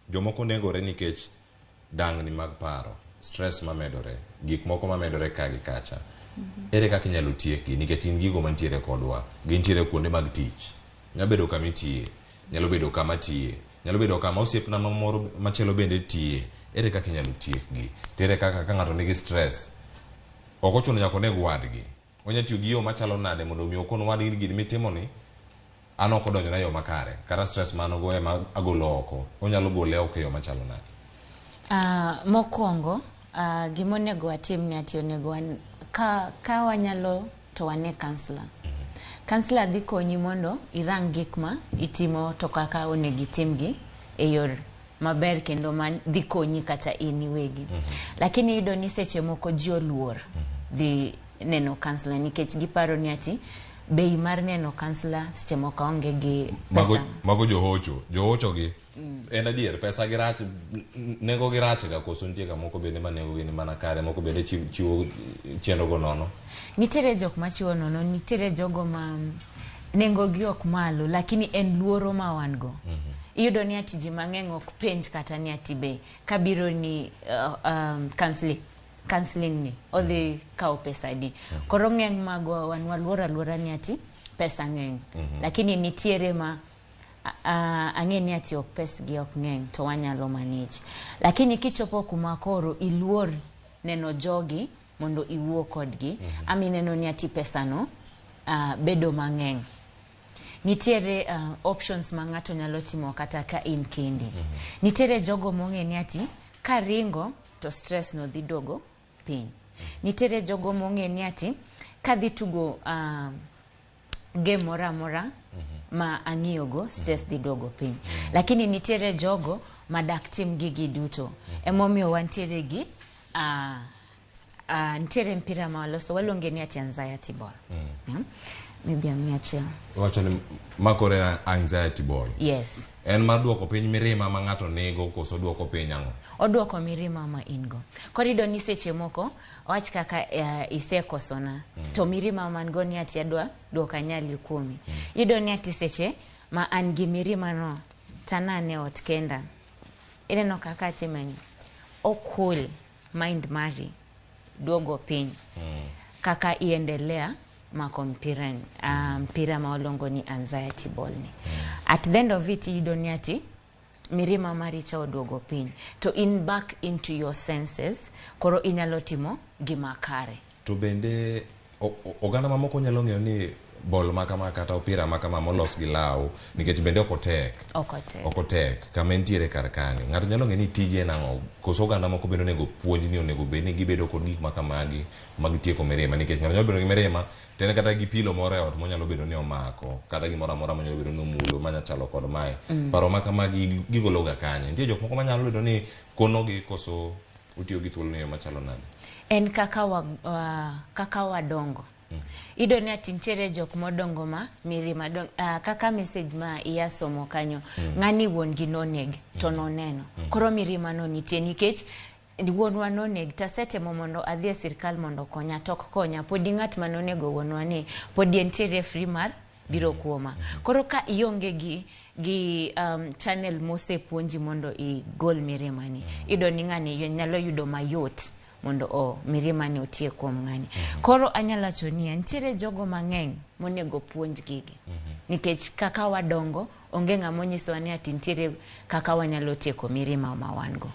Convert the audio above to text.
Jomoko negore nikech dangni mag paro, stress mamedore, gik moko mamedore ka gi kacha. Ere kaka inyalo tiekgi nikech gin gigo mantiere kodwa, gintiere kuonde mag tich. Nyalo bedo kama itiye, nyalo bedo kama atiye, nyalo bedo kama osiepna mamoro machielo bende tiye. Ere kaka inyalo tiekgi? To ere kaka ka ng'ato nigi stress, ok ochuno nyaka oneg wadgi. Onya tiyo gi yo machalo nade mondo mi okon wadgi ni gima itimoni an ok odonjona e yo makare kata stress ma an go ema agolo oko. Onyalo gole oko e yo machalo nade? Mokwongo, gima onego watim ni ati onego wan, ka wanyalo to wane counselor. Counselor dhi konyi mondo irang gik ma itimo to kaka onego itimgi e yor maber kendo ma dhi konyi kata in iwegi. Lakini iyudo ni seche moko ji oluor dhi neno counselor nikech giparo ni ati bei mar neno counselor seche moko aonge gi pesa. Mago johocho, johocho gi. En adier pesa gi rach, nengo gi rach ga koso nitie kamoko bende ma nengo gi ni mana kare, moko bende chiwo chenro go nono. Nitiere jok machiwo nono, nitiere jogo ma nengo gi ok malo, lakini en luoro ma wan go. Iyudo ni ati ji mang'eny ok penj kata ni ati be kabiro ni counseling ni odhi kawo pesa adi. Koro ng'eny magwa wan waluoro aluora ni ati pesa ng'eny. Lakini nitiere ma ang'e ni ati ok pesgi ok ng'eny to wanyalo manage. Lakini kichopo kuma koro iluor neno jogi mondo iwuo kodgi, ama ineno ni ati pesano bedo mang'eny. Nitiere options ma ng'ato nyalo timo kata ka in kendi. Nitiere jogo mong'e ni ati karingo to stress no dhi duogo piny. Nitiere jogo mong'e ni ati kadhi tugo game moro amora ma ang'iyo go, stress dhi duogo piny. Lakini nitiere jogo madak tim gigi duto. Emomiyo wantiere gi nitiere mpira ma waloso waluonge ni ati anxiety ball. Yeah? Maybe ang'i achiel. Iwacho ni makore en anxiety ball. Yes. En mar duoko piny mirima ma ng'ato nigo koso duoko piny ang'o? Oduoko mirima ma in go. Koro iyudo ni seche moko wach kaka isekosona to mirima man go ni ati adwa duoko anyali kuomi. Iyudo ni ati seche ma an gi mirima no tanane e ot kenda. Ineno kaka atimeni. O cool mind mari duogo piny. Kaka iendelea mako mpira mpira ma waluongo ni anxiety ball ni. At the end of it iyudo ni ati mirima mari cha oduogo piny to in back into your senses, koro inyalo timo gima kare. To bende oganda mamoko nyalo ng'eyo ni bol ma kama kata opira ma kama molos gi law nikech bende ok otek. Ok otek. Ok otek kama entiere kar kanyo. Ng'ato nyalo ng'eyo ni tije en ang'o koso oganda moko bende onego puonj ni onego bed ni gibedo kod gik ma kamagi mag tieko mirima nikech ng'ato nyalo bedo gi mirima to en kata gi pilo moro e ot monyalo bedo ni omako kata gimoro amora monyalo bedo ni omulo manya chalo kod mae. Paro ma kamagi gigolo ga kanye? Nitie jok moko manyalo bedo ni konogi koso utiyo gi thuolo ni yo machalo nade? En kaka kaka wadongo. Iyudo ni ati nitiere jok modongo ma mirima kaka message ma iya somo kanyo. Ng'ani wuon gi noneg to noneno. Koro mirima no nitie nikech wuonwa noneg tasetemo mondo adhi e sirkal mondo okonya to ok konya. Podi ng'at manonego wuonwa ni podi entiere free mar biro kuoma. Koro ka ionge gi channel mosepuonji mondo igol mirima ni, iyudo ni ng'ani nyalo yudo mayot mondo o mirima ni otie kuom ng'ani. Koro anyalo wacho niya, nitiere jogo mang'eny monego puonj gigi. Nikech kaka wadongo, onge ng'ama onyisowa ni ati nitiere kaka wanyalo tieko mirima ma wan go.